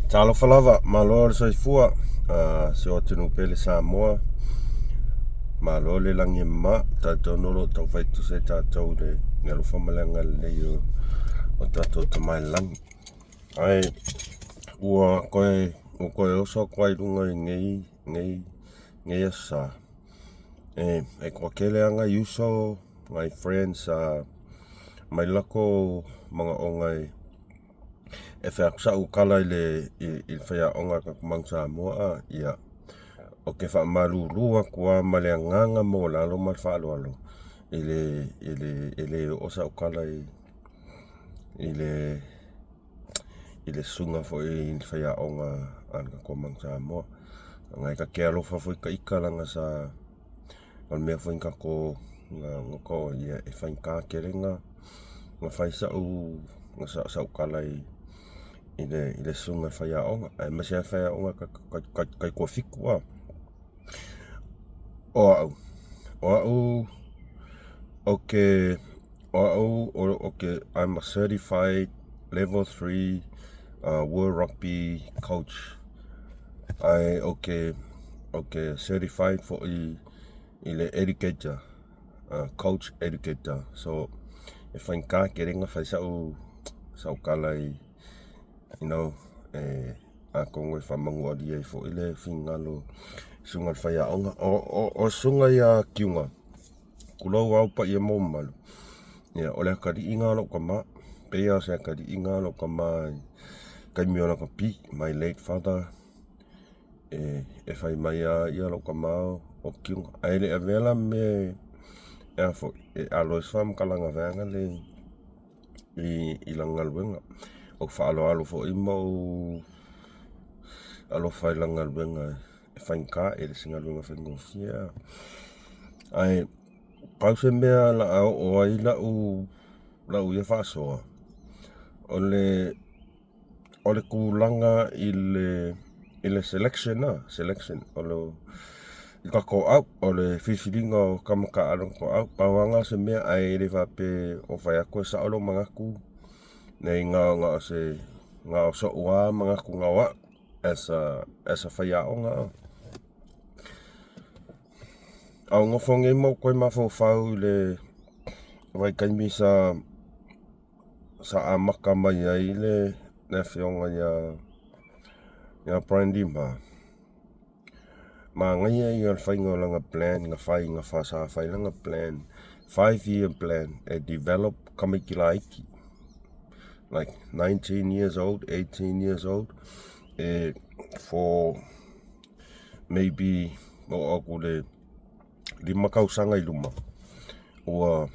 Talofa lava, malo le soifua, si o atunuu pele Samoa, malo le lagi e mama, talitonu o lo o taufai tutusa i tatou i le alofa ma le agalelei o tatou Tama i le Lagi. Ae ua toe oso atu lava i luga i lenei aso Sa, e toatele lava nai uso, nai friends sa aumai lo latou manaoga e fai atu sau tala i le faiaoga a le tatou Manu Samoa. Ia, ou te faamalulu atu lava ma le agaga maualalo ma le faaaloalo, e le oo sau tala i le susuga foi i le faiaoga a le tatou Manu Samoa. Leaga e ta te alofa foi ita leaga sa o le mea foi na tatou ia e faigata tele ona fai sau tala i le susuga i le faiaoga, aemaise lava le faiaoga taitoafitu lava. O au, o au ou te, o au ou te, I'm a certified level 3 World Rugby coach. Ae ou te certified foi i le educator, coach educator. So, e faigata tele ona fai sau tala atonu e faamanualia ai foi le finagalo o le susuga i le faiaoga. O le susuga ia Kiuga, tulou lava ou paia ma ou mamalu, ia o le atalii lena o lou tama. E pei lava o se atalii lena o lou tama i le taimi o lakapi, my late father, e fai mai lava lou tama o Kiuga. Ae le avea la ma mea e alo ai se faamatalaga vaega lea i lana galuega. Ou te faaaloalo foi ma ou alofa i lana galuega e faigata, e le o se galuega faigofie. Ae pau se mea o le a oo ai lau ia faasoa, o le tulaga i le selection lava, selection o le tatou o le filifiliga o tama taaalo a le tatou. Pau lava lena o se mea, ae le faapea o fai atu e sao lou manatu, leai na o sou lava manatu na o au as a faiaoga. A o nofo nei ma ou toe mafaufau i le vaitaimi sa amata mai ai le afioga ia Brian Lima, manaia ia o le faiga o lana plan na fai, sa fai lana plan, 5 year plan e develop tamaiti laiti, like 19 years old, 18 years old, e for maybe oo atu i le 5 tausaga i luma, ua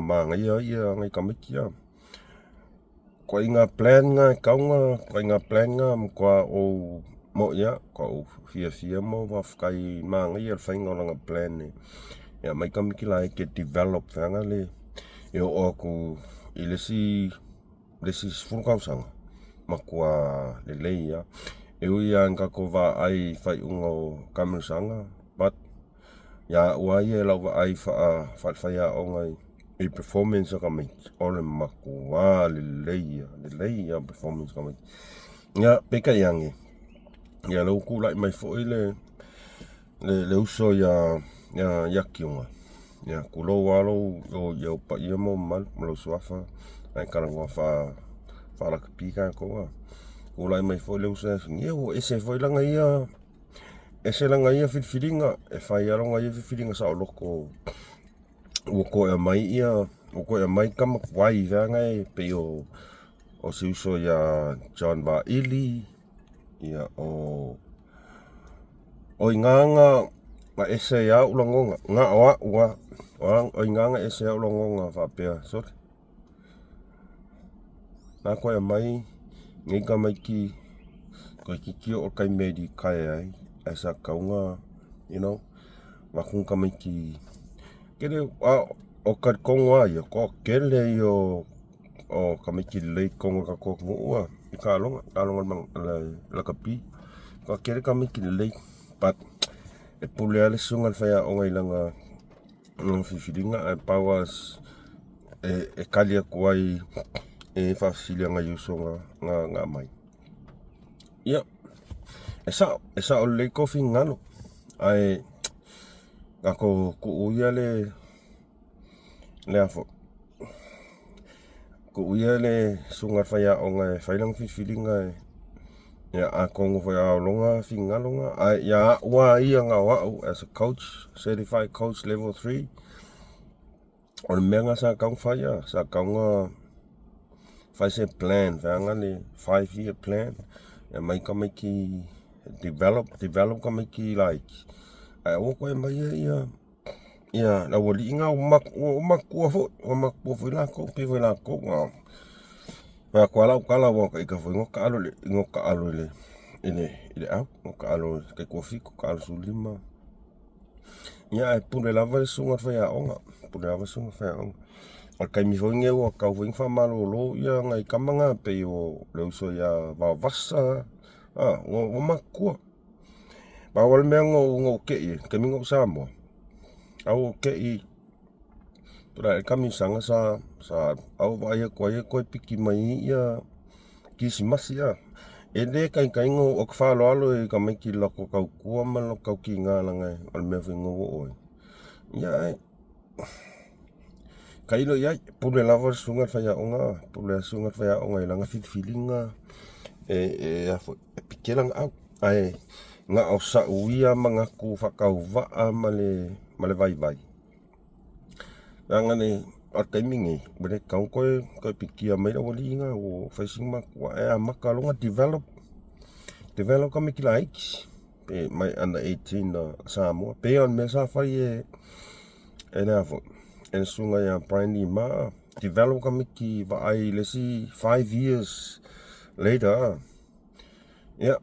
manaia ia nai tamaiti ia. Ituaiga plan na e tatau ona, ituaiga plan na matua ou mo'i lava, matua ou fiafia ma ou faafetai, manaia le faiga o lana plan e aumai tamaiti laiti e develop foi lea e oo atu i le isi 10 tausaga, matua lelei lava. E ui lava ina tatou vaai i faaiuga o taamilosaga, but ia au lava ia i lau vaai faale-faiaoga i performance a tamaiti, o le matua lelei lava, lelei lava performance a tamaiti. Ia, peitai ane, ia lea ua tulai mai foi le uso ia Kiuga, ia tulou lava ou paia ma ou mamalu ma lou suafa, ae talanoa faa-lakapi tatou a. Tulai mai foi le uso ia, ua ese foi lana ia, ese lana ia filifiliga, e fai lava lana ia filifiliga saoloto, ua toe aumai tama tuai vaega e pei o si uso ia John Vaili, ia o i ina na ese ai lava ou lagona, na o au lava, o i ina na ese ai ou lagona faapea, sole, na toe aumai nei tamaiti toeitiiti oo i le taimi e retire ai, ae sa tatau ona avatu ni tamaiti. O talitonu lava ia, toatele ia o tamaiti lelei i totonu o le tatou atunuu i taaloga, taaloga lakapi. Toatele tamaiti lelei, but e pule lava le susuga i le faiaoga i lana filifiliga, ae pau lava e tali atu ai i faafesili a nai uso na aumai. Ia, e sa'o, e sa'o lelei kou finagalo, ae tatou tuu ia le a foi, tuu ia le susuga i le faiaoga e fai lana filifiliga e, ia atonu foi a o lona finagalo lena. Ae ia a'u lava ia na o a'u as a coach, certified coach level 3, o le mea lena sa tatau ona fai sa tatau ona fai se plan vaeane le 5 year plan e aumai tamaiti develop, develop tamaiti laiti, ae aua toe aumaia ia le aualii na ua matutua foi, ua matutua foi latou, pei foi latou na fai atu lava lau tala, aua o ita foi na taalo i le au, na taalo tai 7, taalo 15. Ia ae pule lava le susuga i le faiaoga, pule lava le susuga i le faiaoga. O le taimi foi lenei ua tatau foi ona faamalolo nai tama na pei o le uso ia Vaovasa ua matutua. Pau lava le mea na ou tei ai, taimi na ou i Samoa, a ua ou tei tulai ae le kamisaga sa a ou vaai atu ai e toe piki mai ai ia kisimasi. E le taitai ona ou te faaaloalo i tamaiti i le latou tautua ma le latou tautiga leaga o le mea foi na ou oo ai. Ia ae tailo i ai, pule lava le susuga i le faiaoga, pule le susuga i le faiaoga i lana filifiliga e a foi e piki ai lana au. Ae na o sa'u ia manatu faatauvaa ma le vaivai, leaga o le taimi lenei ua le tatau ona toe pikia mai le aualii na ua fai sina matutua, ae amata loa ona develop, develop tamaiti laiti pe mai under 18 a Samoa. Pei o le mea sa fai e le a foi e le susuga ia Brian Lima, develop tamaiti vaai i le isi 5 years later. Ia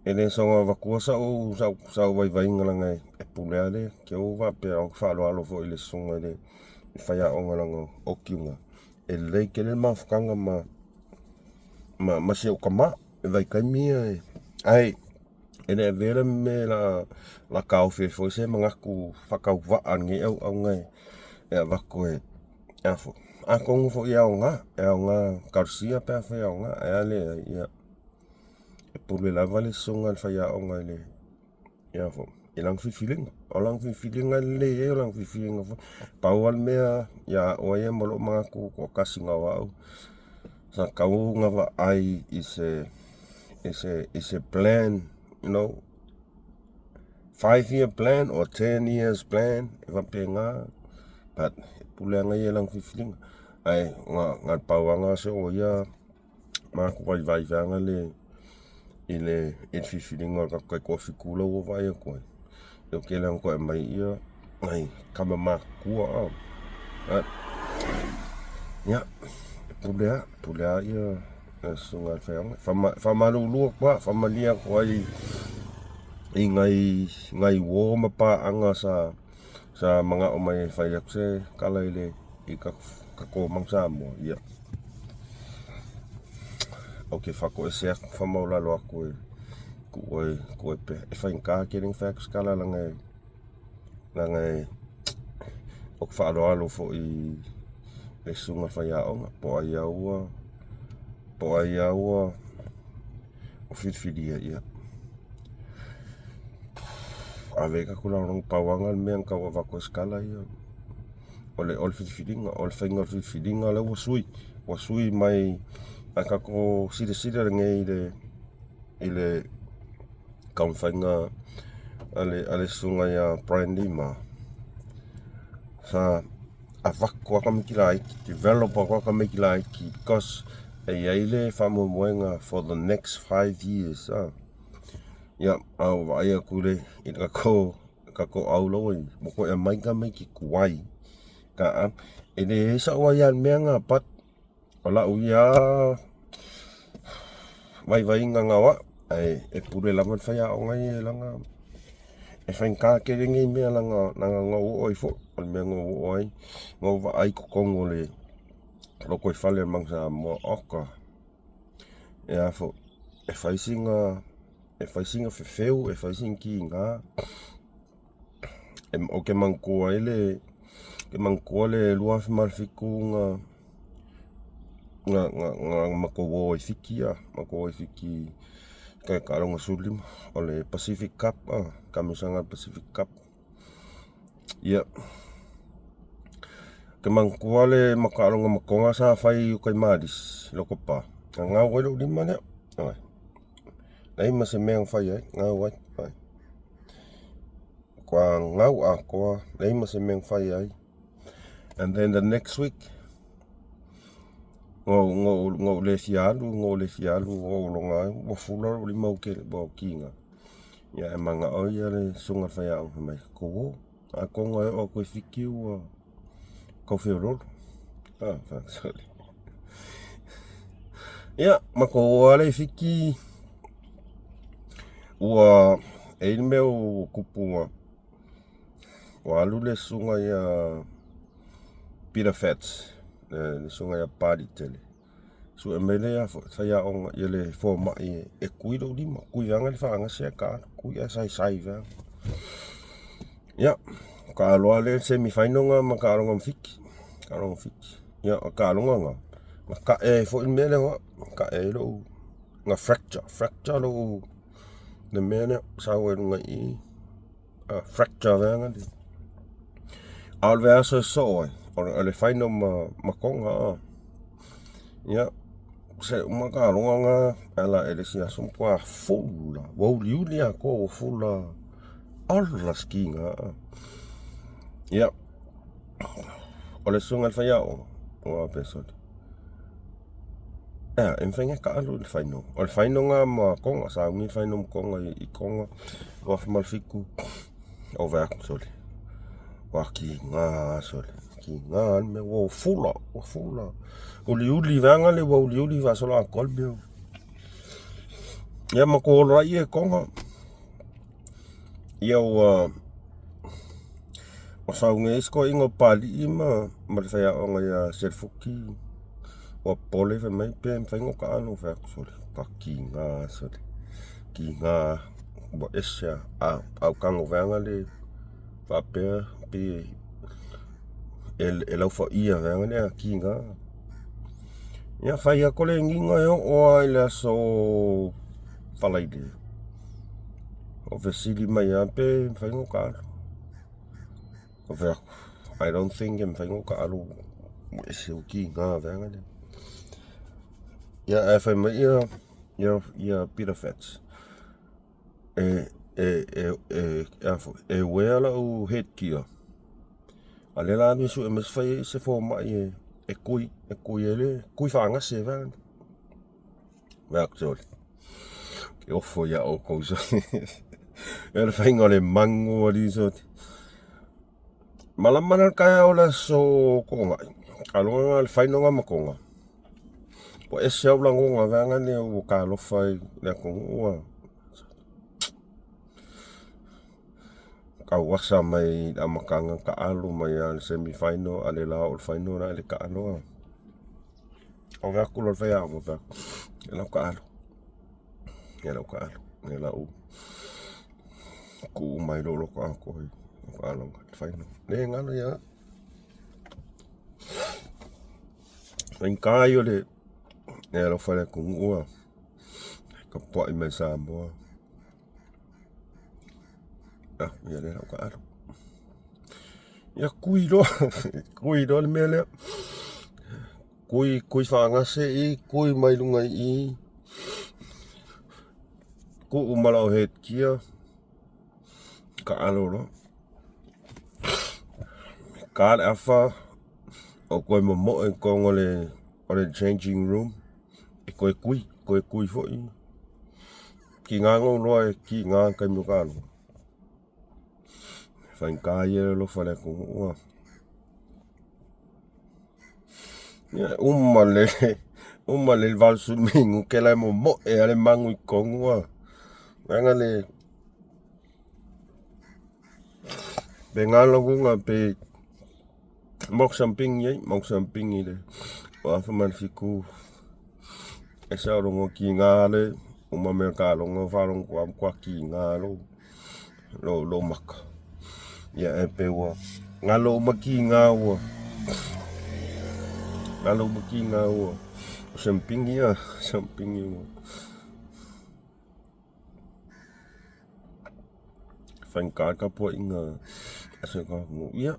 e le soona avatua sa'u vaivaiga leaga e pule lava le te ua faapea ou te faaaloalo foi i le susuga i le faiaoga leaga o Kiuga e lelei tele le mafutaga ma si ou tama i vaitaimi ia ae e le avea le mea o le a taofi ai foi se manatu faatauvaa a lenei auauna e avatu e a foi atonu foi e aoga, e aoga talosia pe afai e aoga, ae a leai ia e pule lava le susuga i le faiaoga i le ia foi i lana filifiliga. O lana filifiliga e lelei ai, o lana filifiliga foi. Pau lava le mea ia a'u ia ma lou manatu toatasi na o a'u, sa tatau ona vaai i se plan, 5 year plan or 10 years plan e faapena, but e pule lava ia i lana filifiliga. Ae na o le pau lava lena o si o'u ia manatu vaivai vaeane le i le filifiliga o le tatou tai-toafitu lea ua vaai atu ai o le tele ona toe aumai ia nai tama matutua. Ia e pule lava, pule lava ia le susuga i le faiaoga. E faamalulu atu lava, faamalie atu ai i nai uo ma paaga sa manao mai e fai atu se tala i le i tatou Manu Samoa. Ia ou te faatoese atu, faamaualalo atu e tuu ai tuu ai pea. E faigata tele ona fai atu se tala leaga ou te faaaloalo foi i le susuga i le faiaoga po o ai lava po o ai lava ua filifilia. Ia ave ai tatou lagolago. Pau lava lena o le mea na tau avatu ai se tala ia o le filifiliga, o le faiga o le filifiliga lea ua sui, ua sui mai. A tatou silasila nei i le taumafaiga a le susuga ia Brian Lima, sa avatu lava tamaiti laiti, develop atu lava tamaiti laiti because e i ai le faamoemoega for the next 5 years. Ia a ou vaai atu i le tatou au la ua i ai, ua toe aumai tamaiti tuai taaalo. E leai sa'u aia i le mea lena, but o la'u ia vaivaiga na o a'u, ae e pule lava le faiaoga ia i lana. E faigata tele nei mea leaga na ou oo ai foi. O le mea na ou oo ai, na ou vaai i totonu o le lotoifale o le Manu Samoa, oka e a foi e fai sina fefeu, e fai sina tiga. Ou te manatua ai le 2007 na Ga matou o ai Fiti a, matou o ai Fiti i taaloga 15 o le Pacific Cup a, taamilosaga Pacific Cup. Ia, ou te manatua le matou taaloga ma Toga sa fai i uta i Malisi i Lotopa, na gau ai lou lima lea, ioe. Leai ma se mea na faia ai, gau ai, ioe. Matua gau atoa, leai ma se mea na faia ai. And then the next week, na ou le fia alu, na ou le fia alu, na ou loga ai ua fula lou lima ua kiga. Ia ae manao ia le susuga i le faiaoga fai mai, tatou o, atonu e oo atu i Fiti ua tau feoloolo. Ia, matou o lava lea i Fiti, ua e i ai le mea ua tupu ua alu le susuga ia Peter Fats, le susuga ia Papaliitele, sue mai le faiaoga ia le fomai e tui lou lima, tui vaeane le faagase ae taaalo, tui ae saisai vaeane. Ia, taaalo lava lea semi final lena ma taaloga ma Fiti, taaloga ma Fiti. Ia o le taaloga lena, na tae ai foi le mea lea o au, na tae ai lou, na fracture, fracture lou, le mea lea, sau ai luga i i, fracture vaeane le. A o le vaiaso e sosoo ai, o le final ma Toga. Ia, se uma taaloga na e ala i le isi aso, matua full lava, ua uliuli atoa ua full lava, ola se kiga. Ia, o le susuga i le faiaoga, ua faapea, sole, e a, e mafai ona e taaalo i le final. O le final lena ma Toga, sa umi le final ma Toga i Toga 2007. Ou vaai atu, sole, ua kiga, sole, kiga le mea, ua fula, ua fula. Uliuli vaega le ua uliuli faasoloatoa le mea. Ia matou ola ai i Toga. Ia ua sau nei isi toeaiina o Papalii ma le faiaoga ia Selefuti ua popole fai mai pe mafai ona taaalo. Ou fai atu, sole, matua tiga sole, tiga ua ese lava. A ou tago vaega le faapea pei e laufaia vaega lea tiga. Ia fai atu le agiga e oo lava i le aso Faraile, o fesili mai lava pe mafai ona taaalo. Ou fai atu, I don't think e mafai ona taaalo ua ese ua tiga vaega lea. Ia ae fai mai ia Peter Fats, e wear lau head gear, a o lea o le a alu e sue mai se fomai e tui, e tui ai le, tui faagase vaega lea. Fai atu, sole, ou te ofo ia outou sole. O le faiga o le magu alii sole. Malama la le taeao o le aso Toonai, taaloga lena le final lena ma Toga, ua ese lava ou lagona vaega lea ua ta alofa ai i le atunuu ua tauasa mai i le amataga taaalo mai lava i le semi final a o lea o le a oo i le final ae le taaalo. Ave atu loa i le faiaoga fai atu, ia lau taaalo, ia lau taaalo, ia lau tuu mai lou loto atoa i lau taaloga i le final. Le galo ia au. Faigata ia o le alofa i le atunuu e tapuai mai Samoa. Ia lea lau taaalo. Ia tui loa, tui loa le mea lea. Tui, tui faagase i, tui mai luga i i. Tuu ma lau head gear, taalo loa. Ta le afa, ou toe momoe i totonu o le changing room e toe tui, toe tui foi. Tiga ona ou iloa e tiga le taimi o taaloga. Faigata ia le alofa i le atunuu. Ia uma le uma le 80 minute la e momoe lava le magu i totonu a. Leaga le pe galo pe mokshamping ai, mokshamping i le 2007 ese lava logo kiga le uma mea o taaloga ua faalogo atu lava ua matua kiga lou maka. Ia e pei ua galo uma kiga ua galo uma kiga ua. O Sampingi ia, Sampingi ua faigata le tapuaiga a si o tatou atunuu. Ia,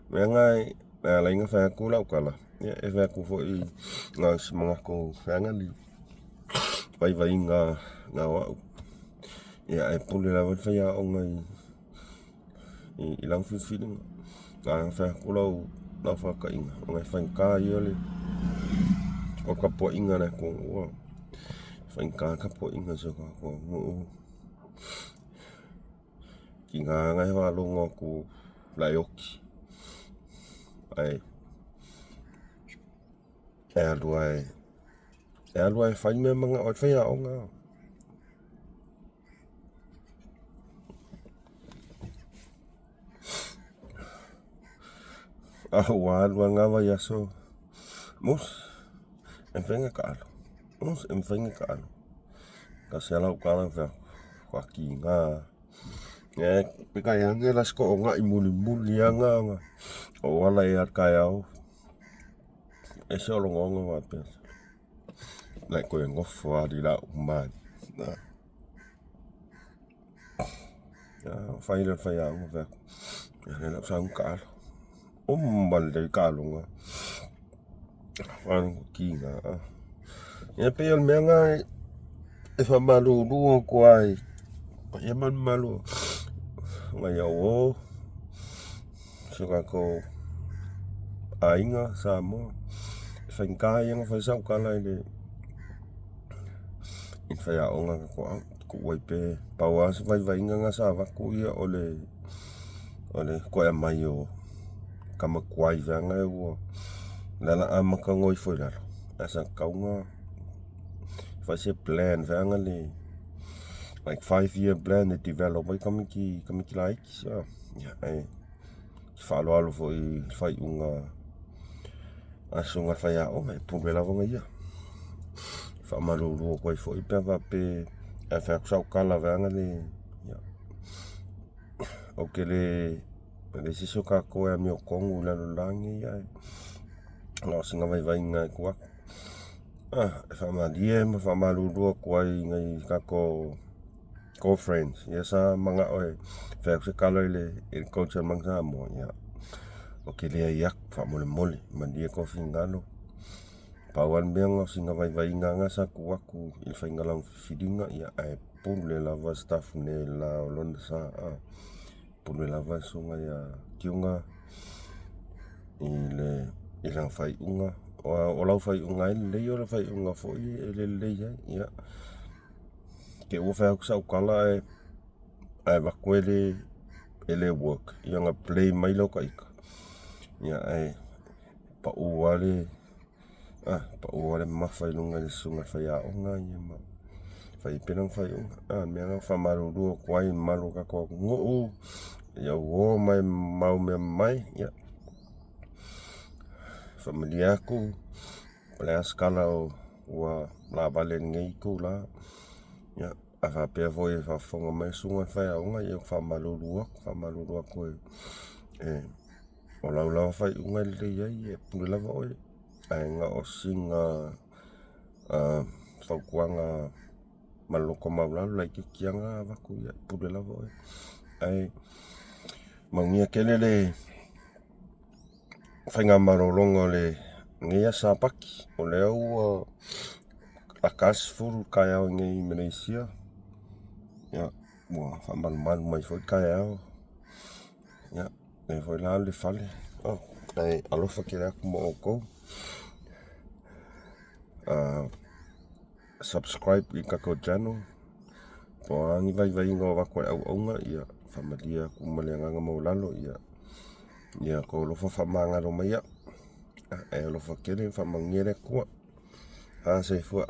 o le mea lena e ala ai ona fai atu lau tala, ia e fai atu foi na o se manatu leaga le vaivaiga na o au, ia ae pule lava le faiaoga i lana filifiliga. A fai atu lau faataitaiga, ona e faigata ia o le tapuaiga a le atunuu, e faigata le tapuaiga a si o tatou atunuu. E tiga lava ona e faalogo atu o la e oti, ae alu lava e fai le mea e manao ai le faiaoga. A ua alu lava lena vaiaso, Musi, e mafai ona taalo, Musi e mafai ona taalo. Tasi lava lau tala ou fai atu, matua tiga lava. Peitai ane o le Aso Toonai mulimuli lava lena na ou ala ai lava i le taeao, e ese lou logologo faapea, o le a toe nofo lava alii la uma. Ona fai lea o le faiaoga fai atu, ia o lea o le a ou sau e taaalo. Uma lelei taaloga, tiga. Ia pei o le mea lena e faamalulu atu ai i le paia ma le mamalu o nai au uo, si o tatou aiga Samoa. E faigata ia ona fai sau tala i le faiaoga a tatou aoga, tuu ai pea. Pau lava si vaivaiga lena sa avatu o le toe aumai o tama tuai vaega ia o lea o le a amata ona o ifo i lalo, ae sa tatau ona fai se plan foi lea like 5 year plan e develop ai tamaiti laiti. Ae ou te faaaloalo foi i le faaiuga a le susuga i le faiaoga, e pule lava ia. E faamalulu atu ai foi pe a faapea a fai atu sau tala vaega lea, ia, ou te le, e leai se isi o tatou e amiotonu i le lalolagi lenei, ae na o sina vaivaiga e tuu atu. E faamalie ma faamalulu atu ai i nai a tatou girlfriends ia sa manao e fai atu se tala i le coach a le Manu Samoa, ia, ou te leai atu faamolemole, malie tou finagalo. Pau lava le mea na o sina vaivaiga lava lena sa tuu atu i le faiga o lana filifiliga, ae pule lava Sitafune i le la o lona sa. Pule lava le susuga ia Tiuga i lana faaiuga. O lau faaiuga lava e lelei, o lau faaiuga foi e le lelei ai. Ia, te i ua fai atu sau tala ae avatu e le work, ia ona blame ai lea o ita, ae pau lava le mamafa i luga i le susuga i le faiaoga ma fai ai pea lana faaiuga. O le mea lena e faamalulu atu ai i le mamalu o le tatou atunuu, i au uo ma e maumea mai, ia, faamalie atu, po o le a se tala ua laavale i lenei itula. Ia, a faapea foi o faafofoga mai le susuga i le faiaoga, ia ou te faamalulu atu, faamalulu atu o lau lava faaiuga e lelei ai, e pule lava oe. Ae na o sina fautuaga ma le loto maualalo laitiiti lava lena e avatu, ia e pule lava oe. Ae manuia tele le faiga malologa o lenei aso Sapati, o lea ua lata le 10 i le taeao i Maleisia, ia ua faamalumalu mai foi le taeao, ia o lea foi o le a alu i le fale. Ae alofa tele atu mo outou. Subscribe i le tatou channel, po o a ni vaivaiga o avatu e le auauna, ia faamalie atu ma le agaga maualalo, ia outou alofa faamagalo mai au. Ae alofa tele ma faamanuia le Atua. Soifua.